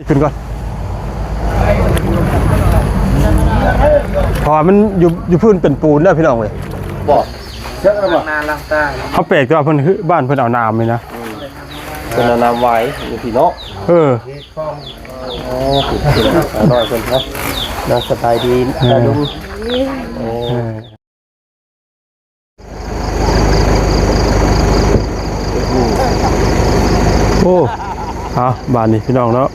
ຂຶ້ນກ່ອນ ເພາະວ່າມັນຢູ່ ຢູ່ພື້ນເປັນປູນເດີພີ່ນ້ອງເອີຍ. ບໍ່ ລ້າງໜ້າລ້າງຕາ. ເຮົາແປກແຕ່ວ່າເພິ່ນ ບ້ານເພິ່ນເອົານ້ຳນີ້ນະ ເພິ່ນເອົານ້ຳໄວ້ຢູ່ພີ້ເນາະ. ເອີ ໂອ້ ເພິ່ນເອົານ້ອຍເພິ່ນເນາະ. ເນາະ ສະບາຍດີ ເອີ ຕາລຸງ. ໂອ້ ເອີ ໂອ້ ເອົາ ບາດນີ້ພີ່ນ້ອງເນາະ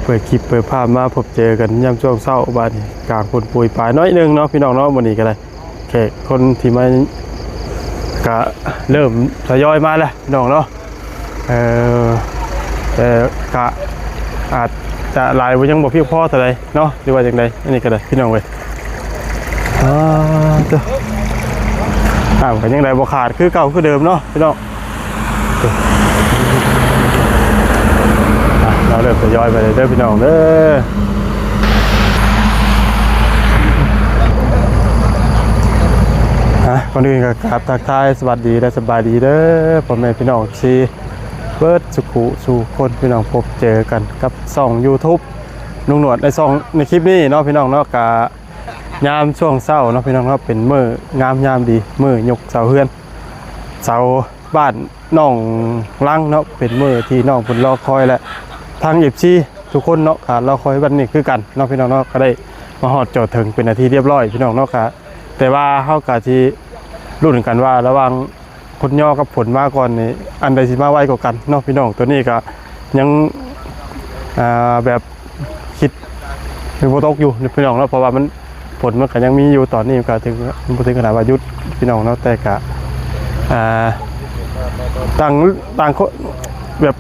ເປີດຄລິບເປີດພາບມາພົບເຈີກັນຍາມຊ່ວງເຊົ້າ. ບາດນີ້ກາງຝົນໂປຍປາຍໜ້ອຍໜຶ່ງເນາະພີ່ນ້ອງເນາະ. ມື້ນີ້ກໍໄດ້ແຂກຄົນທີ່ມາກໍເລີ່ມທະຍອຍມາແລ້ວພີ່ນ້ອງເນາະ. ເອີ ແຕ່ກະອາດຈະຫຼາຍບໍ່ ຍັງບໍ່ພຽງພໍເທົ່າໃດເນາະ ຫຼືວ່າຈັ່ງໃດ. ອັນນີ້ກໍໄດ້ພີ່ນ້ອງເອີຍ ອ່າ ເດີ ນ້ຳກໍຍັງໄດ້ບໍ່ຂາດຄືເກົ່າຄືເດີມເນາະພີ່ນ້ອງ. ອ່ະ ເຮົາເລີ່ມທະຍອຍໄປເລີຍເດີພີ່ນ້ອງເດີ. ອ່ະ ກ່ອນອື່ນກໍກາບທັກທາຍສະຫວັດດີ ແລະ ສະບາຍດີເດີ ພໍ່ແມ່ພີ່ນ້ອງເອັຟຊີ ເບິດສູ່ຄູ່ສູ່ຄົນ ພີ່ນ້ອງ. ພົບເຈີກັນກັບຊ່ອງຢູທູບລຸງໜວດ ໃນຊ່ອງ ໃນຄລິບນີ້ເນາະພີ່ນ້ອງເນາະ. ກະຍາມຊ່ວງເຊົ້າເນາະພີ່ນ້ອງເນາະ ເປັນມື້ງາມຍາມດີ ມື້ຍົກເສົາເຮືອນ ເສົາບ້ານໜອງລັງເນາະ. ເປັນມື້ທີ່ນ້ອງເພິ່ນລໍຄອຍ ແລະ ທັງເອັຟຊີທຸກຄົນເນາະ ກໍລໍຄອຍວັນນີ້ຄືກັນເນາະພີ່ນ້ອງເນາະ. ກໍໄດ້ມາຮອດຈອດເຖິງເປັນທີ່ຮຽບຮ້ອຍພີ່ນ້ອງເນາະ. ກະ ແຕ່ວ່າເຮົາກໍຊິລຸ້ນກັນວ່າລະຫວ່າງ ຝົນຍໍກັບຝົນມາກ່ອນນີ້ ອັນໃດຊິມາໄວກວ່າກັນເນາະພີ່ນ້ອງ. ໂຕນີ້ກໍຍັງ ອ່າ ແບບຄິດຍັງບໍ່ຕົກຢູ່ພີ່ນ້ອງເນາະ ເພາະວ່າມັນ ຝົນມັນກໍຍັງມີຢູ່. ຕອນນີ້ມັນກໍເຖິງ ມັນບໍ່ເຖິງຂະໜາດວ່າຢຸດພີ່ນ້ອງເນາະ ແຕ່ກໍ ອ່າ ຕ່າງ ຕ່າງຄົນແບບ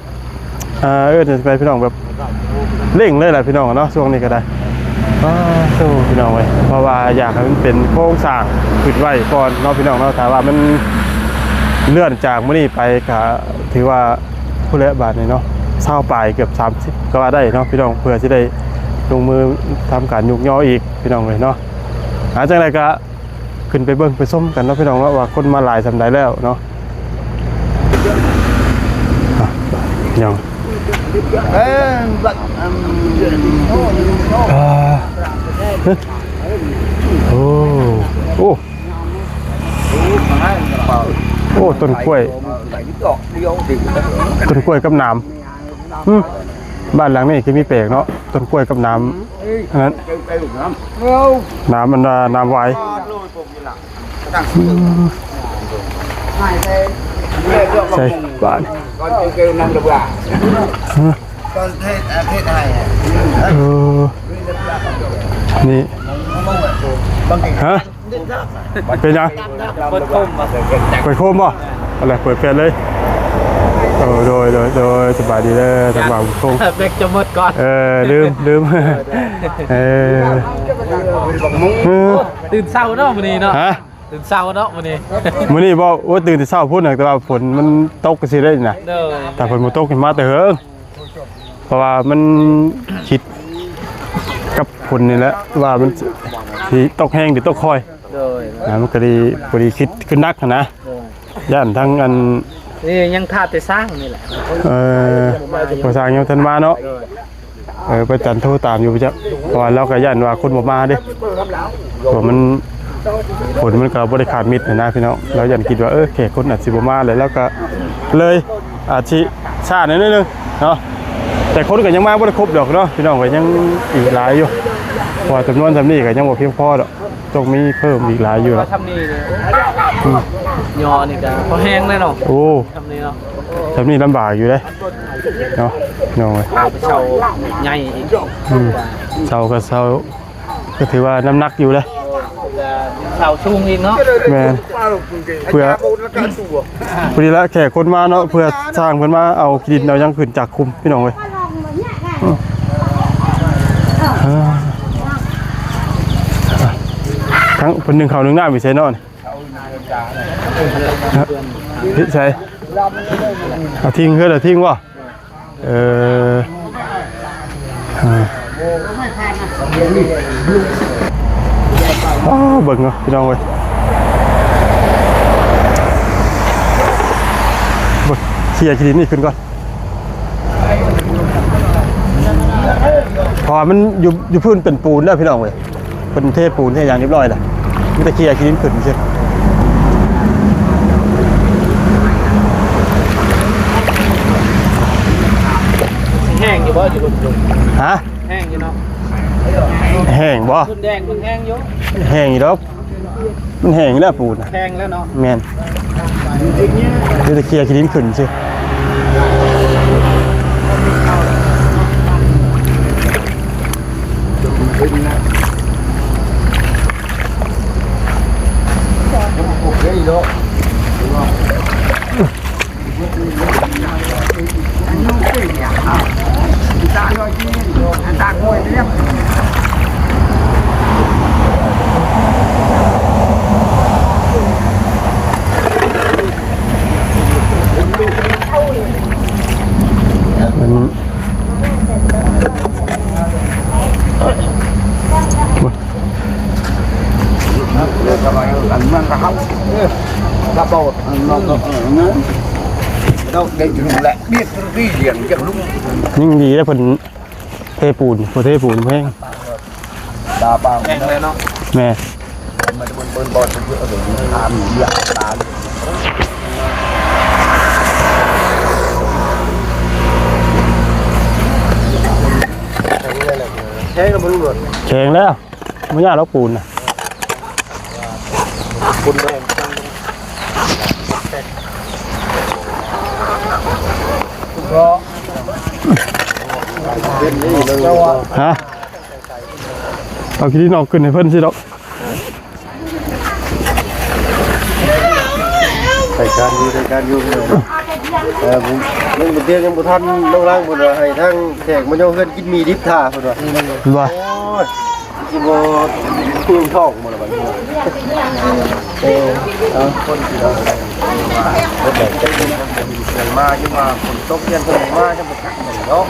ອ່າ ເອີ້ນຈັ່ງໃດພີ່ນ້ອງ ແບບເລັ່ງເລີຍແຫຼະພີ່ນ້ອງເນາະ ຊ່ວງນີ້ກໍໄດ້. ອ້າ ໂທ້ ພີ່ນ້ອງເອີຍ ເພາະວ່າຢາກໃຫ້ມັນເປັນໂຄງສ້າງຂຶ້ນໄວ້ກ່ອນເນາະພີ່ນ້ອງເນາະ. ຖ້າວ່າມັນເລື່ອນຈາກມື້ນີ້ໄປ ກະຖືວ່າພຸ້ນແຫຼະບາດນີ້ເນາະ ຊາວປາຍ ເກືອບສາມສິບກໍວ່າໄດ້ເນາະພີ່ນ້ອງ ເພື່ອຊິໄດ້ລົງມືທຳການຍົກຍໍອີກພີ່ນ້ອງເອີຍເນາະ. ອ່າ ຈັ່ງໃດກະ ຂຶ້ນໄປເບິ່ງໄປຊົມກັນເນາະພີ່ນ້ອງເນາະ ວ່າຄົນມາຫຼາຍສ່ຳໃດແລ້ວເນາະ. ອ່ະ ຍັງ ອ່າ ໂອ້ ໂອ້ ໂອ້ ຕົ້ນກ້ວຍ ຕົ້ນກ້ວຍກັບໜາມ. ຫຶ ບ້ານຫຼັງນີ້ຄືມີແປກເນາະ ຕົ້ນກ້ວຍກັບໜາມ ອັນນັ້ນ ໜາມ ອັນ ໜາມຫວາຍ. ໃສ່ບາດ ເອີ ນີ້ ຮະ ເປັນຫຍັງ? ເປີດໂຄມບໍ່? ເປີດໂຄມບໍ່? ເອົາລະ ເປີດແຟນເລີຍ. ໂອ້ ໂດຍ ໂດຍ ໂດຍ ສະບາຍດີເດີ ທາງບ່າວບຸນຄົງ ແບັກຈະໝົດກ່ອນ. ເອີ ລືມ ລືມ ເອີ ຕື່ນເຊົ້າເນາະມື້ນີ້ເນາະ. ຮະ? ຕື່ນເຊົ້າເນາະມື້ນີ້. ມື້ນີ້ບໍ່? ໂອ້ ຕື່ນແຕ່ເຊົ້າພຸ້ນນະ ແຕ່ວ່າຝົນມັນຕົກຈັ່ງຊີ້ເດ້ນະ. ໂດຍ. ຖ້າຝົນບໍ່ຕົກນີ້ມາແຕ່ເຫິງ. ເພາະວ່າມັນຄິດກັບຝົນນີ້ແຫຼະ ວ່າມັນຊິຕົກແຮງຫຼືຕົກຄ່ອຍ. ໂດຍ. ອ່າ ມັນກໍດີ ພໍດີຄິດຂຶ້ນໜັກຫັ້ນນະ. ໂດຍ. ຢ້ານທັງອັນ ນີ້ຍັງຖ້າແຕ່ຊ່າງນີ້ແຫຼະ. ເອີ ບໍ່ມາຢູ່ ບໍ່ຊ່າງຍັງບໍ່ທັນມາເນາະ. ໂດຍ. ເອີ ພະຈັນໂທຕາມຢູ່ ເພາະວ່າລາວກໍຢ້ານວ່າຄົນບໍ່ມາເດ້ ເພາະມັນ ຝົນມັນກໍບໍ່ໄດ້ຂາດມິດນະພີ່ນ້ອງ. ລາວຢ້ານຄິດວ່າ ເອີ ແຂກຄົນອາດຊິບໍ່ມາ ແລ້ວລາວກໍເລີຍອາດຊິຊ້າໜ້ອຍໜຶ່ງເນາະ. ແຕ່ຄົນກໍຍັງມາບໍ່ໄດ້ຄົບດອກເນາະພີ່ນ້ອງ ກໍຍັງອີກຫຼາຍຢູ່ ເພາະວ່າຈຳນວນສ່ຳນີ້ກໍຍັງບໍ່ພຽງພໍດອກ ຕ້ອງມີເພີ່ມອີກຫຼາຍຢູ່ລະ. ຊ່ຳນີ້ນີ້ ອືມ ຍໍນີ້ກໍພໍແຮງແລ້ວເນາະ. ໂອ້ ຊ່ຳນີ້ເນາະ ຊ່ຳນີ້ລຳບາກຢູ່ເດ້. ເນາະ ນ້ອງເອີຍ ເສົາໃຫຍ່ອີກ. ອືມ ເສົາກໍເສົາ ກໍຖືວ່ານ້ຳໜັກຢູ່ເດ້. ເສົາສູງອີກເນາະ. ແມ່ນ ເພື່ອ ພໍດີລະແຂກຄົນມາເນາະ ເພື່ອຊ່າງເພິ່ນມາເອົາຂີ້ດິນເອົາຫຍັງຂຶ້ນຈາກຂຸມ ພີ່ນ້ອງເອີຍ. ອືມ ອ່າ ທັງເພິ່ນໜຶ້ງເຂົ້າໜຶ້ງນ້ຳຢູ່ໃສເນາະນີ້? ຢູ່ໃສ? ເອົາຖິ້ມເຮືອນ ເອົາຖິ້ມບໍ່? ເອີ ອ່າ ອ້າ ເບິ່ງເນາະ ພີ່ນ້ອງເອີຍ ເບິ່ງ ເຄຍຂີ້ດິນນີ້ຂຶ້ນກ່ອນ. ເພາະວ່າມັນຢູ່ ຢູ່ພື້ນເປັນປູນແລ້ວພີ່ນ້ອງເອີຍ ເພິ່ນເທປູນເທຫຍັງຮຽບຮ້ອຍແລ້ວ ມີແຕ່ເຄຍຂີ້ດິນຂຶ້ນຊື່. ແຫ້ງຢູ່ບໍ່? ຢູ່ ຮະ? ແຫ້ງຢູ່ເນາະ. ແຫ້ງບໍ່? ແດງມັນແຫ້ງຢູ່ ແຫ້ງຢູ່ດອກ. ມັນແຫ້ງແລ້ວປູນນະ ແຫ້ງແລ້ວເນາະ. ແມ່ນ ມີແຕ່ເຄຍຂີ້ດິນຂຶ້ນຊື່. ຍັງດີແລ້ວເພິ່ນເທປູນ ບໍ່ເທປູນແພງ ຕາປາງ ແພງແລ້ວເນາະ. ແມ່ນ ມັນເບິ່ນ ເບິ່ນບໍ່ຖືກ ເອີ ຕາມເຫຼືອກຕາ ແຂງແລ້ວບໍ່ລຸງຫຼວດ ແຂງແລ້ວ ບໍ່ຍາກດອກປູນນະ ປູນແພງ ຮະ ເອົາຂີ້ດິນອອກຂຶ້ນໃຫ້ເພິ່ນຊິດອກ. ໃຊ້ການຢູ່ ໃຊ້ການຢູ່ ເອີ ຍັງບໍ່ ຍັງບໍ່ທັນລົງລັງ ເພິ່ນວ່າໃຫ້ທາງແຂກມາເຍົາະເຮືອນກິນໝີ່ດິບຖ້າ ເພິ່ນວ່າ ວ່າ ໂອ້ຍ ຊິບໍ່ເປືອງທ້ອງບໍ່ລະບັດນີ້. ເອີ ເອົາ ຄົນທີ່ເຮົາ ເພິ່ນມາຢູ່ວ່າຝົນຕົກ ຢ້ານເພິ່ນມາ ຈະບໍ່ຈັກເນາະ.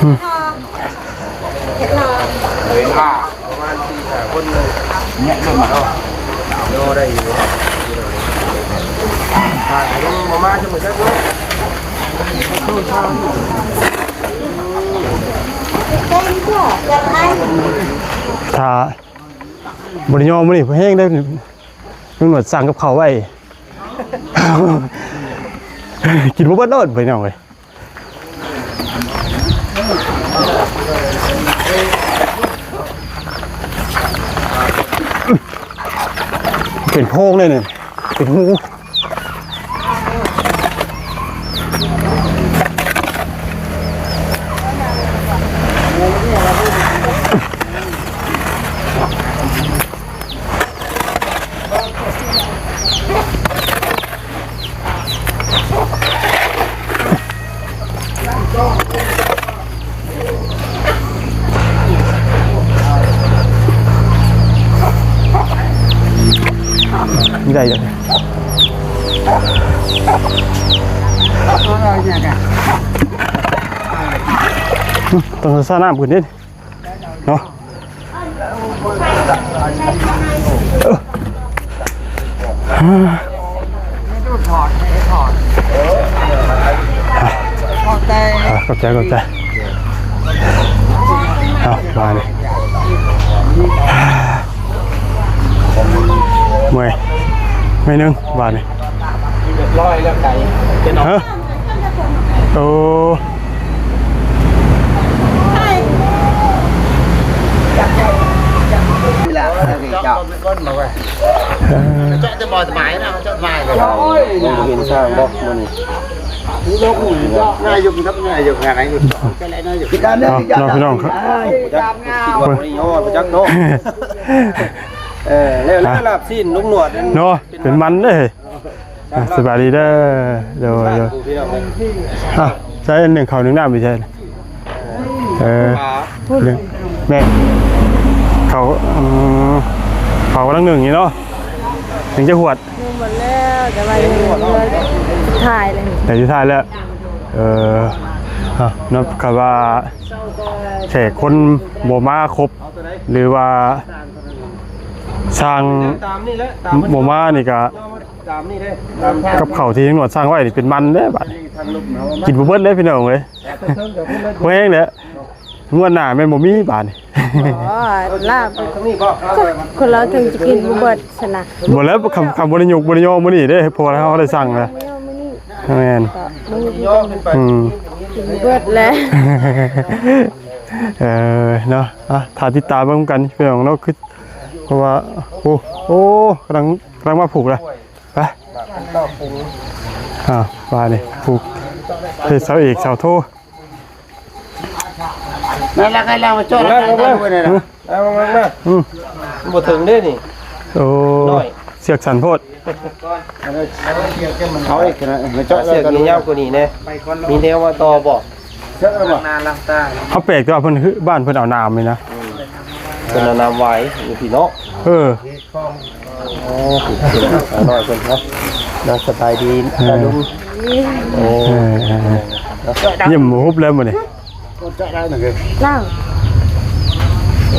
ເວລາປະມານສີ່ຫ້າຄົນເນາະ ໂຍໄດ້ຢູ່ ຖ້າຍັງບໍ່ມາຈະບໍ່ຈັກເນາະ. ຖ້າບໍ່ໄດ້ຍອມມື້ນີ້ ແຮງເດ້ ລຸງໜວດສັ່ງກັບເຂົ້າໄວ້ ກິນບໍ່ເບິດໂລດ ພີ່ນ້ອງເອີຍ. ເປັນໂພງເລີຍນີ້ ເປັນຮູ. ໄດ້ຢູ່ ຕ້ອງສານ້ຳຂຶ້ນເດ້. ເນາະ ຂອບໃຈ ຂອບໃຈ ເອົາ ມານີ້ ເມື່ອຍ ເມື່ອຍໜຶ່ງ ບາດນີ້ ຮະ? ໂອ້ ເຈົ້າ ເຈົ້າຈະບໍ່ສະບາຍນະ ເຈົ້າສະບາຍ ເຈົ້າບໍ່ເຫັນຊ່າງບໍ່ມື້ນີ້ ນາຍົກ ນາຍົກ ນາຍົກ ເນາະ ພີ່ນ້ອງ ເອີ ແລ້ວລາບຊີ້ນລຸງໜວດເນາະ ເປັນມັນເດ້. ອ່ະ ສະບາຍດີເດີ ໂດຍ ໂດຍ ອ່ະ ໃຊ້ໜຶ້ງເຂົ້າໜຶ້ງນ້ຳຢູ່ໃສ? ເອີ ແມ່ ເຂົ້າ ເອີ ເຂົ້າກຳລັງໜຶ້ງຢູ່ເນາະ ໜຶ້ງຈັກຫວດ? ໜຶ້ງໝົດແລ້ວ ແຕ່ວ່າຍັງເຫຼືອທ້າຍເລີຍ ແຕ່ຢູ່ທ້າຍແລ້ວ ເອີ ອ່ະ ເນາະ ຄັນວ່າແຂກຄົນບໍ່ມາຄົບ ຫຼືວ່າຊ່າງບໍ່ມານີ້ກະ ກັບເຂົ້າທີ່ລຸງໜວດສັ່ງໄວ້ນີ້ເປັນມັນເດ້ບາດນີ້ ກິນບໍ່ເບິດເດ້ພີ່ນ້ອງເອີຍ ແພງເດ້ ງວດໜ້າແມ່ນບໍ່ມີບາດນີ້ ອໍ ລາບ ຄົນລາວເຖິງຈະກິນບໍ່ເບິດຊັ້ນນະ. ບໍ່ແລ້ວ ຄຳ ຄຳບໍ່ໄດ້ຍົກບໍ່ໄດ້ຍໍມື້ນີ້ເດ້ ເພາະວ່າເຮົາໄດ້ສັ່ງແລ້ວ. ແມ່ນ ອືມ ກິນບໍ່ເບິດແລ້ວ. ເອີ ເນາະ ອ່ະ ຖ້າຕິດຕາມເບິ່ງນຳກັນພີ່ນ້ອງເນາະ ຄື ເພາະວ່າ ໂອ້ ໂອ້ ກຳລັງ ກຳລັງມາຜູກລະ ໄປ ອ້າວ ວ່ານີ້ຜູກ ເຮັດເສົາເອກເສົາໂທ. ນັ້ນລະ ໃຫ້ລາວມາເຈາະ ມາ ມາ ມາ ມາ ມາ ອືມ ມັນບໍ່ເຖິງເດ້ນີ້. ໂອ້ ນ້ອຍ ເຊືອກສັ້ນໂພດ. ເອົາອີກນະ ມາເຈາະ ເຊືອກນີ້ຍາວກວ່ານີ້ແດ່ ມີແນວມາຕໍ່ບໍ່? ເຮົາແປກແຕ່ວ່າເພິ່ນ ບ້ານເພິ່ນເອົານ້ຳນີ້ນະ ເພິ່ນເອົານ້ຳຫວາຍຢູ່ພີ້ເນາະ. ເອີ ໂອ້ ຜູ້ນ້ອຍເພິ່ນເນາະ ນາງສະບາຍດີ ເອີ ປ້າລຸງ. ໂອ້ ເອີ ເອີ ເອີ ຍິ້ມຫຸບເລີຍມື້ນີ້. ເຈົ້າ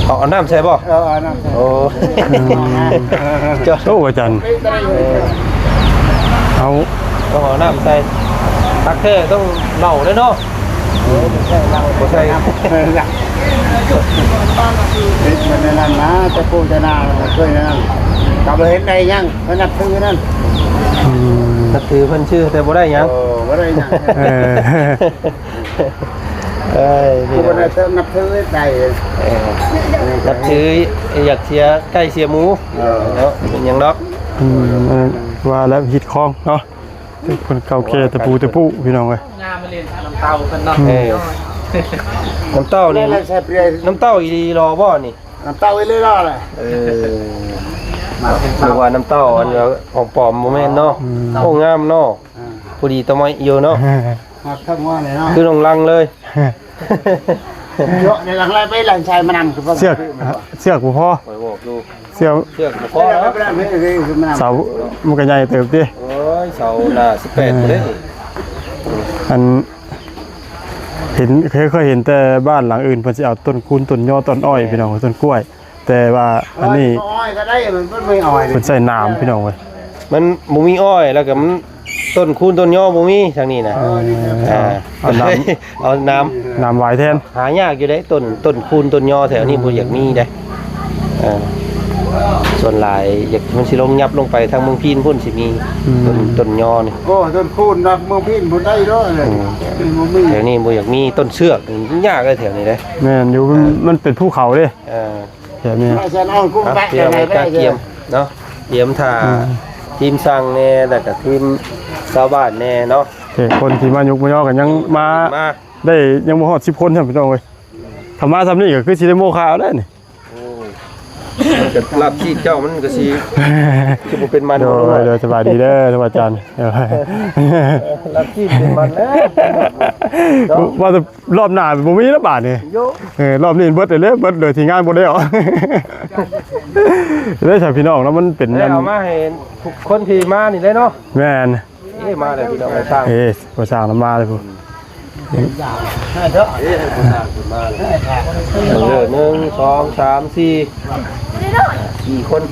ເອົາ ເອົານ້ຳໃສ່ບໍ່? ເອີ ເອົານ້ຳໃສ່. ໂອ້ ອືມ ເຈົ້າ ໂອ້ ອາຈານ ເອີ ເອົາ ຕ້ອງເອົານ້ຳໃສ່ ຄັກແທ້ຕ້ອງເຫຼົ້າເດ້ເນາະ. ໂອ້ ບໍ່ໃສ່ເຫຼົ້າ ບໍ່ໃສ່ ເອີ ເຮັດມັນນັ້ນນະ ແຕ່ປູແຕ່ນາເຄີຍນັ້ນ ກໍບໍ່ເຫັນໄດ້ຫຍັງ ເພິ່ນນັບຖືນັ້ນ. ອືມ ນັບຖືເພິ່ນຊື່ ແຕ່ບໍ່ໄດ້ຫຍັງ ເອີ ບໍ່ໄດ້ຫຍັງ. ເອີ ເອີຍ ຜູ້ບໍ່ໄດ້ເຕີມນັບຖືໄດ້ ເອີ ນັບຖື ຢາກເສຍໄກ່ເສຍໝູ ເອີ ເນາະ ເປັນຫຍັງດອກ. ອືມ ວ່າແລ້ວຮີດຄອງເນາະ ຄົນເກົ່າແກ່ຕະປູຕະປູພີ່ນ້ອງເອີຍ. ນ້ຳເຕົ້າເພິ່ນເນາະ ເອີ ນ້ຳເຕົ້ານີ້ ນ້ຳເຕົ້າອີ່ຫຼີຫຼໍ່ບໍ່ນີ້? ນ້ຳເຕົ້າອີ່ຫຼີຫຼໍ່ແຫຼະ. ເອີ ນຶກວ່ານ້ຳເຕົ້າອັນຂອງປອມ ບໍ່ແມ່ນເນາະ. ອືມ ໂອ້ ງາມເນາະ ອ່າ ພໍດີຕະໄໝຢູ່ເນາະ. ຮອດເທິງວ່າແຫຼະເນາະ ຄືນ້ອງລັງເລີຍ. ເຍາະໃນຫຼັງໄລ່ໄປຫຼັງຊາຍມານຳ ຄືເຊືອກ ເຊືອກບໍ່ພໍ ຂ້ອຍບອກຢູ່ ເຊືອກ ເຊືອກບໍ່ພໍ ເສາມັນກໍໃຫຍ່ເຕີບຕິ. ໂອ້ຍ ເສົາໜ້າສິບແປດ ເອີ ເດ້. ອັນ ເຫັນ ເຄີຍ ເຄີຍເຫັນແຕ່ບ້ານຫຼັງອື່ນ ເພິ່ນຊິເອົາຕົ້ນຄູນ ຕົ້ນຍໍ ຕົ້ນອ້ອຍ ແມ່ນ ພີ່ນ້ອງ ຕົ້ນກ້ວຍ. ແຕ່ວ່າອັນນີ້ ອ້ອຍກໍໄດ້ ມັນ ມັນບໍ່ອ້ອຍ ເພິ່ນໃສ່ໜາມພີ່ນ້ອງເອີຍ. ມັນບໍ່ມີອ້ອຍ ແລ້ວກໍມັນ ຕົ້ນຄູນຕົ້ນຍໍບໍ່ມີທາງນີ້ນະ. ເອີ ອ່າ ເອົາໜາມ ເອົາໜາມ ໜາມຫວາຍແທນ. ຫາຍາກຢູ່ເດ້ ຕົ້ນ ຕົ້ນຄູນຕົ້ນຍໍແຖວນີ້ ອືມ ບໍ່ຢາກມີເດ້. ເອີ ສ່ວນຫຼາຍຢາກ ມັນຊິລົງ ຫຍັບລົງໄປທາງເມືອງພີນພຸ້ນ ຊິມີ ອືມ ຕົ້ນ ຕົ້ນຍໍນີ້. ໂອ້ ຕົ້ນຄູນນະ ເມືອງພີນພຸ້ນໄດ້ເນາະ. ອືມ ມັນບໍ່ມີ ແຖວນີ້ບໍ່ຢາກມີ. ຕົ້ນເຊືອກນີ້ມັນຍາກເດ້ ແຖວນີ້ເດ້. ແມ່ນຢູ່ ມັນ ອ່າ ມັນເປັນພູເຂົາເດ້. ເອີ ແບບນີ້ ເອົາ ເອົາ ເອົາ ກຽມເນາະ ກຽມຖ້າ ອືມ ທີມຊ່າງແດ່ ແລ້ວກໍທີມຊາວບ້ານແດ່ເນາະ. ແຕ່ຄົນທີ່ມາຍຸກມາຍໍກັນຍັງມາ ມາ ໄດ້ ຍັງບໍ່ຮອດສິບຄົນຊ້ຳ ພີ່ນ້ອງເອີຍ. ຖ້າມາຊ່ຳນີ້ກໍຄືຊິໄດ້ໂມຄາເອົາແລ້ວນີ້. ໂອ້ ມັນກໍລາບຊີບເຈົ້າ ມັນກໍຊິ ຊິບໍ່ເປັນມັນ. ໂດຍ ໂດຍ ສະບາຍດີເດີ ທ່ານອາຈານ. ລາບຊີບເປັນມັນແລ້ວ ວ່າແຕ່ ລອບໜ້າບໍ່ມີແລ້ວບາດນີ້. ໂຍ ເອີ ລອບນີ້ເບິດເລີຍ ເບິດໂດຍທີ່ງານບໍ່ໄດ້ອອກ ເດ້ຊະພີ່ນ້ອງເນາະ. ມັນເປັນ ເອີ ອັນ ເອົາມາໃຫ້ທຸກຄົນທີ່ມານີ້ເດ້ເນາະ. ແມ່ນ ເອີ ມາແລ້ວພີ່ນ້ອງ ຊ່າງ ເອີ ບໍ່ຊ່າງນຳມາເລີຍພຸ້ນ. ເອີ ເບິ່ງເດີ ໜຶ່ງ ສອງ ສາມ ສີ່ ສີ່ຄົນ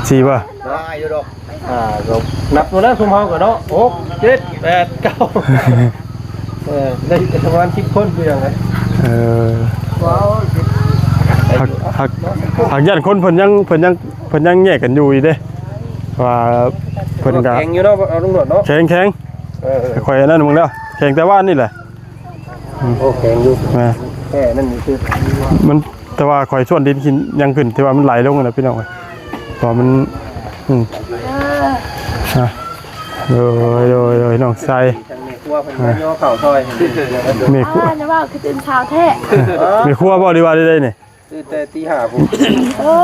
ສີ່ບໍ່? ມາຢູ່ດອກ. ອ່າ ກໍນັບໂຕນັ້ນ ຊຸມເຮົາກໍເນາະ ຫົກ ເຈັດ ແປດ ເກົ້າ ເອີ ໄດ້ປະມານສິບຄົນຄືຫຍັງ. ເອີ ຫາກ ຫາກ ຫາກຢ້ານຄົນເພິ່ນຍັງ ເພິ່ນຍັງ ເພິ່ນຍັງແຍກກັນຢູ່ອີກເດ້ ວ່າເພິ່ນກໍແຂງຢູ່ເນາະ ເອົາລຸງໂລດເນາະ. ແຂງ ແຂງ ເອີ ຂ້ອຍອັນນັ້ນເບິ່ງແລ້ວ ແຂງແຕ່ວານນີ້ແຫຼະ. ໂອ້ ແຂງຢູ່ ແມ່ນ ແຂງນັ້ນຢູ່ ຄື ມັນ ແຕ່ວ່າຂ້ອຍຊວນດິນຂຶ້ນ ຍັງຂຶ້ນ ແຕ່ວ່າມັນໄຫຼລົງນະພີ່ນ້ອງເອີຍ ເພາະວ່າມັນ ອືມ ເອີ ອ່ະ ໂດຍ ໂດຍ ໂດຍ ນ້ອງຊາຍ ທາງແມ່ຄົວເພິ່ນມາຍໍເຂົ້າຊ່ອຍ ແມ່ຄົວ ອ່າ ຈະເວົ້າຄືຕື່ນເຊົ້າແທ້ ແມ່ຄົວບໍ່ ຫຼືວ່າໃດໆນີ້? ຕື່ນແຕ່ຕີຫ້າພຸ້ນ ໂອ້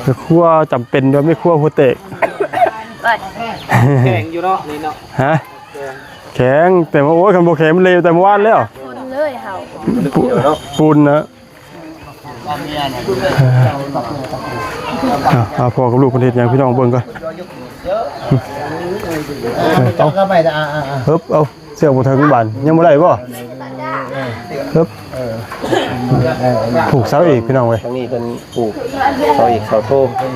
ແມ່ຄົວຈຳເປັນ ແບບແມ່ຄົວຫົວແຕກ ແຂງຢູ່ເນາະ ນີ້ເນາະ ຮະ? ແຂງ ແຂງ ແຕ່ວ່າ ໂອ້ຍ ຄັນບໍ່ແຂງມັນເລວແຕ່ເມື່ອວານແລ້ວ ຄົນເລີຍເຮົາ ປູນນະ. ເອົາ ເອົາ ພໍ່ກັບລູກເພິ່ນເຮັດຫຍັງ ພີ່ນ້ອງເບິ່ງກ່ອນ. ເອີ ເອົາ ເອີ ເອົາ ເອົາ ເອົາ ຮຶບ ເອົາ ເຊືອກບໍ່ເຖິງບາດ ຍັງບໍ່ໄດ້ບໍ່? ຮຶບ ຜູກເສົາເອກ ພີ່ນ້ອງເອີຍ. ທາງນີ້ເພິ່ນຜູກເສົາເອກເສົາໂທ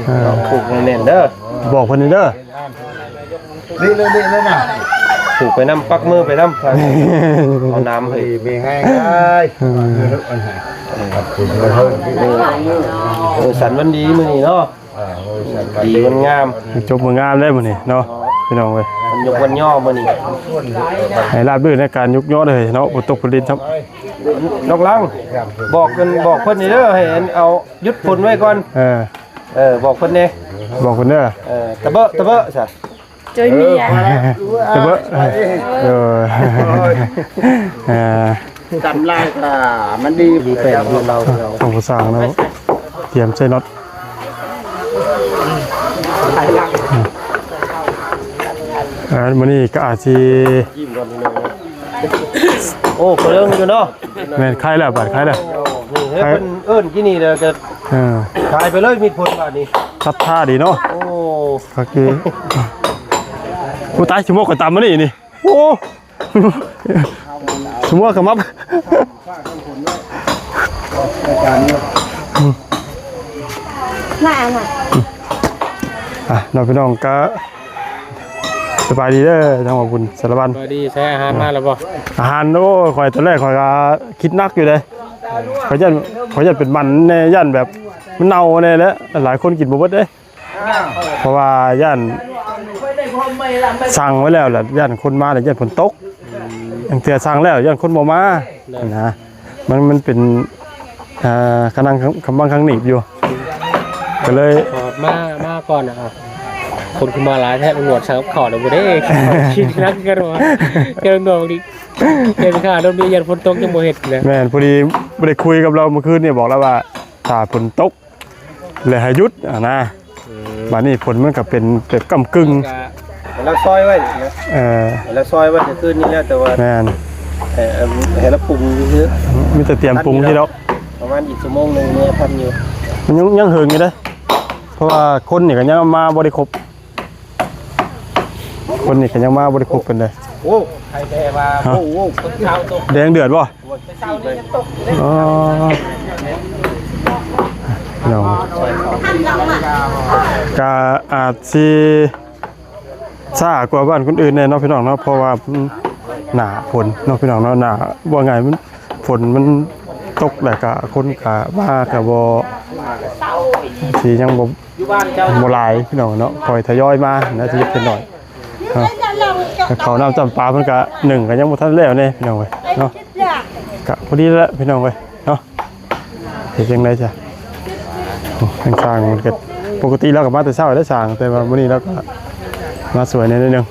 ເອີ ຜູກແໜ້ນໆເດີ ບອກເພິ່ນເດີ. ນີ້ເລີຍ ນີ້ເລີຍນະ ຜູກໄປນຳ ປັກມືໄປນຳ ເອົານ້ຳໃຫ້ ມີແຮງເອີຍ. ເອີ ເອີ ເອີ ສັນວັນດີມື້ນີ້ເນາະ ເອີ ສັນວັນດີ ວັນງາມ ຈົບວັນງາມເດ້ມື້ນີ້ເນາະ ພີ່ນ້ອງເອີຍ ວັນຍົກວັນຍໍມື້ນີ້ ໃຫ້ລາບລື່ນໃນການຍົກຍໍເດີເນາະ ບໍ່ຕົກຜະລິດຊ້ຳ ນ້ອງລັງ ບອກເພິ່ນ ບອກເພິ່ນນີ້ເດີ ໃຫ້ອັນເອົາຢຸດຝົນໄວ້ກ່ອນ ເອີ ເອີ ບອກເພິ່ນແດ່ ບອກເພິ່ນເດີ ເອີ ຕະເບີະ ຕະເບີະຊະ ຈອຍເມຍ ເອີ ເອີ ເອີ ກຳລາຍກະມັນດີ ມີແປ້ງຢູ່ເຮົາ ເອົາຜູ້ສ້າງເນາະ ຕຽມໃສ່ນັອດ ເອີ ມື້ນີ້ກະອາດຊິ ໂອ້ ກະເລິງຢູ່ເນາະ ແມ່ນ ໄຄແລ້ວ ບາດໄຄແລ້ວ ນີ້ ໃຫ້ເພິ່ນເອີ້ນກິນນີ້ແລ້ວກະ ເອີ ຂາຍໄປເລີຍ ມີຜົນບາດນີ້ ສັດທາດີເນາະ ໂອ້ ຄັກຢູ່ ໂອ້ ຕາຍ ຊິໝົດກະຕຳມານີ້ນີ້ ໂອ້ ຊິໝົດກະມັບ ມາ ມາ ອ່ະ ເນາະ ພີ່ນ້ອງກະ ສະບາຍດີເດີ ທາງບ່າວບຸນ ສາລະວັນ ສະບາຍດີ ໃຊ້ອາຫານມາແລ້ວບໍ່? ອາຫານ ໂອ້ຍ ຂ້ອຍຕອນແລກຂ້ອຍກະຄິດໜັກຢູ່ເດ້ ຂ້ອຍຢ້ານ ຂ້ອຍຢ້ານເປັນໝັນແດ່ ຢ້ານແບບມັນເນົ່າແດ່ແຫຼະ ຫຼາຍຄົນກິນບໍ່ເບິດເດ້ ເພາະວ່າຢ້ານສັ່ງໄວ້ແລ້ວລະ ຢ້ານຄົນມາລະ ຢ້ານຝົນຕົກ ອືມ ບາງເທື່ອສັ່ງແລ້ວ ຢ້ານຄົນບໍ່ມາ ນັ້ນນະ ມັນ ມັນເປັນ ອ່າ ກຳລັງ ກຳບັງຄັງໜີບຢູ່ ກະເລີຍ ມາ ມາກ່ອນນະ ຄົນຄືມາຫຼາຍແທ້ ຕຳຫຼວດສັ່ງກັບເຂົ້າແລ້ວບໍ່ເດ້ ຄິດໜັກຄືກັນວ່າ ແຕ່ຕຳຫຼວດນີ້ ແຕ່ຂ້າລົດນີ້ຢ້ານຝົນຕົກຍັງບໍ່ເຮັດນະ ແມ່ນ ພໍດີບໍ່ໄດ້ຄຸຍກັບລາວມື້ຄືນນີ້ ບອກລາວວ່າ ຖ້າຝົນຕົກ ແລະໃຫ້ຢຸດຫັ້ນນະ ອືມ ບາດນີ້ຝົນມັນກະເປັນແບບກ້ຳກຶ່ງ ກະ ລາວຊອຍໄວ້ ເອີ ລາວຊອຍໄວ້ຄືນນີ້ແລ້ວ ແຕ່ວ່າ ແມ່ນ ໃຫ້ ໃຫ້ລາວປຸງຊື່ໆ ມີແຕ່ຕຽມປຸງຊື່ດອກ ປະມານອີກຊົ່ວໂມງໜຶ່ງເມືອທັນຢູ່ ມັນຍັງ ຍັງເຫິງຢູ່ເດ້ ເພາະວ່າຄົນນີ້ກະຍັງມາບໍ່ໄດ້ຄົບ ຄົນນີ້ກະຍັງມາບໍ່ໄດ້ຄົບປານໃດ ໂອ້ ໃຜແທ້ວ່າ ຮະ ໂອ້ ໂອ້ ຄົນເຊົາຕົກ ແດງເດືອດບໍ່? ອໍ ເນາະ ກະອາດຊິຊ້າກວ່າບ້ານຄົນອື່ນແດ່ເນາະ ພີ່ນ້ອງເນາະ ເພາະວ່າ ໜ້າຝົນເນາະ ພີ່ນ້ອງເນາະ ໜ້າ ເວົ້າງ່າຍມັນ ຝົນມັນຕົກແລ້ວກະຄົນກະມາກະບໍ່ ຊິຍັງບໍ່ ບໍ່ຫຼາຍພີ່ນ້ອງເນາະ ຄ່ອຍທະຍອຍມານະ ທີລະເລັກທີລະໜ້ອຍເນາະ ເຂົ້ານ້ຳຈ້ຳປາເພິ່ນກະ ໜຶ້ງກະຍັງບໍ່ທັນແລ້ວແນ່ພີ່ນ້ອງເອີຍເນາະ ກະພໍດີແຫຼະພີ່ນ້ອງເອີຍເນາະ ເຮັດຈັ່ງໃດຊະ ໂອ້ ທາງຊ່າງເພິ່ນກະ ປົກກະຕິລາວກະມາແຕ່ເຊົ້າແຫຼະຊ່າງ ແຕ່ວ່າມື້ນີ້ລາວກະມາຊ່ວຍແດ່ໜ້ອຍໜຶ່ງ.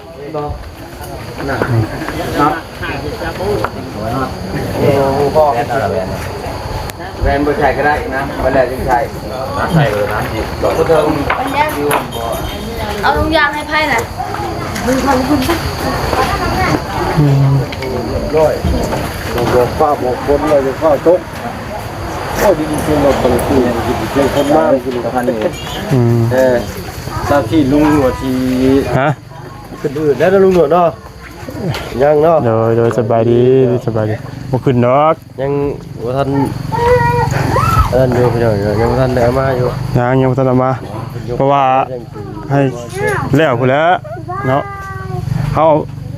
ແວ່ນບໍ່ໃສ່ກະໄດ້ນະ ບໍ່ແລ້ວຈຶ່ງໃສ່ ໃສ່ເລີຍນະ ບໍ່ເຖິງ ເອົາທຸງຢາງໃຫ້ໃຜນະ ອືມ ຮ້ອຍ ບອກຟ້າບອກຝົນວ່າຢ່າຟ້າຕົກ ໂອ້ ໄດ້ຍິນສຽງລົດ ໄດ້ຍິນສຽງຄົນມາ ໄດ້ຍິນຄັນນີ້ ອືມ ເອີ ຕາມທີ່ລຸງໜວດທີ່ ຮະ? ຂຶ້ນອື່ນແລ້ວນະລຸງໜວດເນາະ ຍັງເນາະ ໂດຍ ໂດຍ ສະບາຍດີ ສະບາຍດີ ບໍ່ຂຶ້ນດອກ ຍັງບໍ່ທັນ ອັນນັ້ນຢູ່ພີ່ນ້ອງ ຍັງບໍ່ທັນໄດ້ເອົາມາຢູ່ ຍັງ ຍັງບໍ່ທັນເອົາມາ ເພາະວ່າໃຫ້ແລ້ວພຸ້ນແຫຼະເນາະ ເຮົາ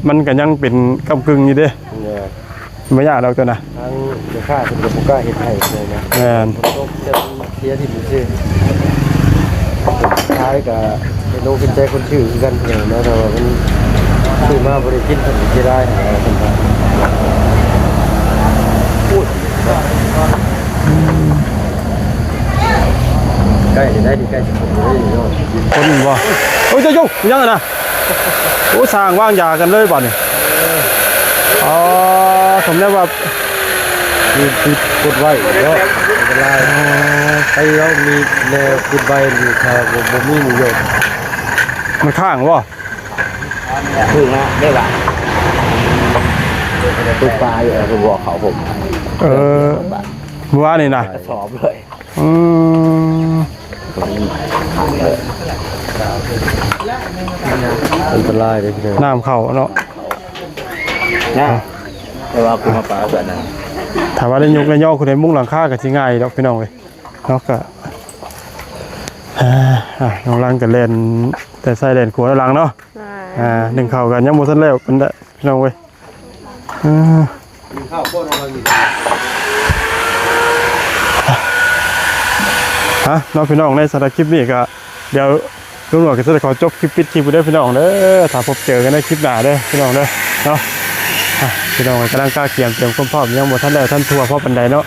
ມັນກະຍັງເປັນກ້ຳກຶ່ງຢູ່ເດ້ ໂດຍ ບໍ່ຍາກດອກໂຕນະ ທາງແມ່ຄ້າເພິ່ນກະບໍ່ກ້າເຮັດໃຫ້ເລີຍນະ ແມ່ນ ຕົກຈະເສຍທີ່ຊື່ ສຸດທ້າຍກະເປັນອົກເປັນໃຈຄົນຊື້ຄືກັນເນາະ ແຕ່ວ່າມັນຊື້ມາບໍ່ໄດ້ກິນເພິ່ນກະເສຍດາຍຫັ້ນແຫຼະ ໃກ້ຊິໄດ້ ໃກ້ຊິຄົນບໍ່ ໂອ້ຍ ເຈົ້າຢູ່ ຍັງນະ ໂອ້ ສ້າງວາງຢາກັນເລີຍບາດນີ້ ອໍ ສົມແລ້ວວ່າ ຄື ຄືກົດໄວ້ເນາະ ອັນຕະລາຍ ອໍ ໃຫ້ເຮົາມີແນວກົດໄວ້ນີ້ ຖ້າບໍ່ ບໍ່ມີປະໂຫຍດ ມັນຄ້າງບໍ່? ຄືນະ ໄດ້ວ່າ ຕົກປາຢູ່ ເອີ ເພິ່ນບອກເຂົາ ເອີ ເມື່ອວານນີ້ນະ ກະສອບເລີຍ ອືມ ອັນຕະລາຍເດ້ພີ່ນ້ອງ ນ້ຳເຂົ້າເນາະ ນະ ແຕ່ວ່າຄືມາປາເພື່ອນນະ ຖ້າວ່າໄດ້ຍົກໄດ້ຍໍຂຶ້ນໄດ້ມຸງຫຼັງຄາກະຊິງ່າຍດອກພີ່ນ້ອງເອີຍ ເນາະ ກະ ອ່າ ນ້ອງລັງກະແລ່ນແຕ່ຊ້າຍແລ່ນຂວາ ນ້ອງລັງເນາະ ອ່າ ໜຶ້ງເຂົ້າກະຍັງບໍ່ທັນແລ້ວປານໃດພີ່ນ້ອງເອີຍ ອ່າ ກິນເຂົ້າກ່ອນ ເອົາໄວ້ກິນ ເ ຮະ ເນາະພີ່ນ້ອງ ໃນສຳລັບຄລິບນີ້ກໍ ດຽວລຸງໜວດກໍຈະໄດ້ຂໍຈົບຄລິບ ປິດຄລິບໄປເດີພີ່ນ້ອງເດີ. ຖ້າພົບເຈີກັນໃນຄລິບໜ້າເດີພີ່ນ້ອງເດີເນາະ. ຮະ ພີ່ນ້ອງກຳລັງກະກຽມ ຕຽມຄວາມພ້ອມ ຍັງບໍ່ທັນແລ້ວທັນທົ່ວພໍປານໃດເນາະ.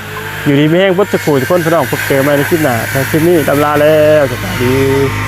ຢູ່ດີມີແຮງເບິດສູ່ຜູ້ທຸກຄົນພີ່ນ້ອງ. ພົບເຈີໃໝ່ໃນຄລິບໜ້າ. ສຳລັບຄລິບນີ້ ລ່ຳລາແລ້ວ. ສະບາຍດີ.